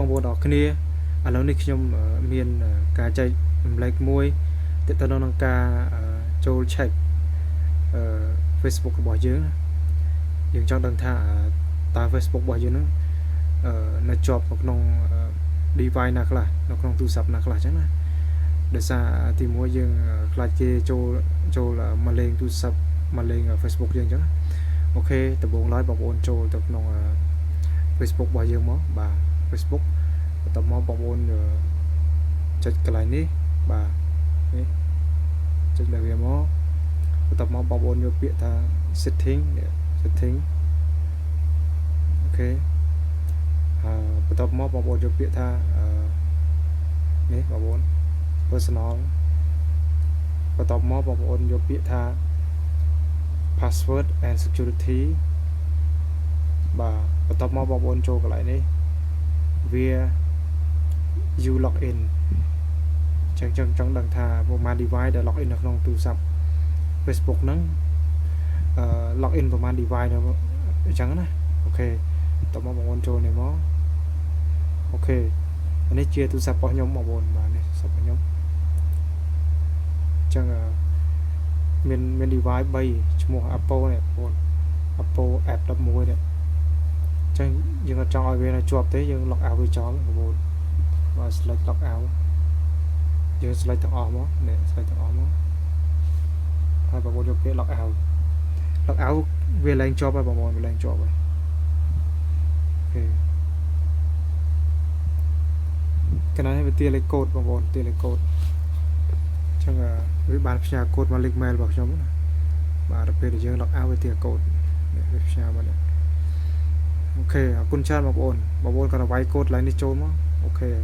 បងប្អូនទាំងអស់គ្នាឥឡូវនេះខ្ញុំមានការចែករំលែកមួយទាក់ទងនឹងការចូល check អឺ Facebook របស់យើងណាយើងចង់ដឹងថាតើ Facebook របស់យើងហ្នឹងអឺនៅជាប់នៅក្នុង device ណាខ្លះនៅក្នុងទូរស័ព្ទណាខ្លះអញ្ចឹងណាដោយសារទីមួយយើងខ្លាចគេចូលចូលមកលេងទូរស័ព្ទមកលេង Facebook យើងអញ្ចឹងណាOK ដំបូងឡើយបងប្អូនចូលទៅក្នុង Facebook របស់យើងមកបាទ Facebook បន្ទាប់មកបងប្អូនចុចកន្លែងនេះបាទនេះចុចលើវាមកបន្ទាប់មកបងប្អូនយកពាក្យថា setting នេះ setting OK ហើយបន្ទាប់មកបងប្អូនយកពាក្យថាអឺនេះបងប្អូន personal បន្ទាប់មកបងប្អូនយកពាក្យថា password and security បាទបន្ទាប់មកបងប្អូនចូលកន្លែងនេះវា you log in ចឹងចឹងចង់ដឹងថាប្រហែល device ដែល log in នៅក្នុងទូរស័ព្ទ Facebook ហ្នឹងអឺ log in ប្រហែល device នៅអញ្ចឹងណាOK តោះមកបងប្អូនចូលនេះមក OK អានេះជាទូរស័ព្ទរបស់ខ្ញុំបងប្អូនបាទនេះទូរស័ព្ទរបស់ខ្ញុំអញ្ចឹងមានមាន device 3ឈ្មោះ Apple នេះបងប្អូន Apple F11 នេះអញ្ចឹងយើងអត់ចង់ឲ្យវានៅជាប់ទេយើង log out វាចោលបងប្អូនបាទ select log out យើង select ទាំងអស់មកនេះ select ទាំងអស់មកហើយបងប្អូនយកពាក្យ log out log out វាលែងជាប់ហើយបងប្អូនវាលែងជាប់ហើយ OK កណ្ដាលនេះវាទាលេខកូដបងប្អូនទាលេខកូដអញ្ចឹងវាបានផ្ញើកូដមកលេខ mail របស់ខ្ញុំណាបាទដល់ពេលដែលយើង log out វាទាកូដនេះវាផ្ញើមកនេះOK អរគុណច្រើនបងប្អូនបងប្អូនគាត់វាយកូដឡើងនេះចូលមក OK។